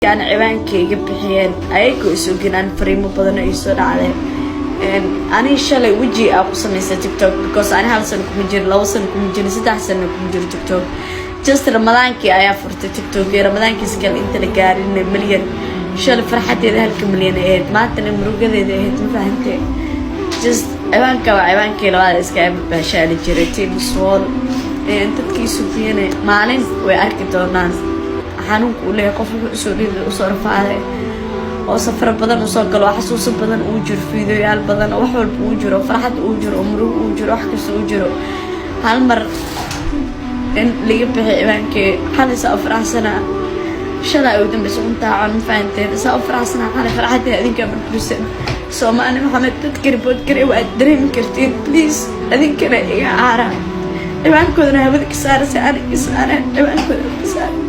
Aan ciwaankay iga bixiyeen ayagoo isogin, aan fariimo badan oo iisoo dhacday. Ani shalay weji aa ku samaysta TikTok, because ani hal sano kuma jirin, 2 sano kuma jirin, 3 sano kuma jiro TikTok. Just Ramadaankii ayaa furtay TikTok iyo Ramadaankiis kale inta la gaarin milyan. Shalay farxadeeda halka milyan ahayd, maantana murugadeeda ahayd, ma fahantee? Just ciwaanka waa ciwaankii labaad iska baashaali jiray. Team Swol, dadkii sugiyana maalin way arki doonaan xanuunka uu leeyahay qof wuxuu usoo dhiiday, usoo rafaaday oo safaro badan usoo galo, oo xasuuso badan uu jiro, fiidoyaal badan oo wax walba uu jiro, farxad uu jiro, oo murugo uu jiro, wax kasta uu jiro. Hal mar in laga bixi ciwaankii xalay saa u faraxsanaa, shalay ugu dambeysa cuntaa con, ma fahanteen? Saa u faraxsanaa xalay, farxadii adinkaa burburiseen. Soomaali Maxamed, dadka report kare waad dareemi kartiin. Please, adinkana iga caara, ciwaankoodana hawada ka saara si aniga saareen ciwaankooda ka saara.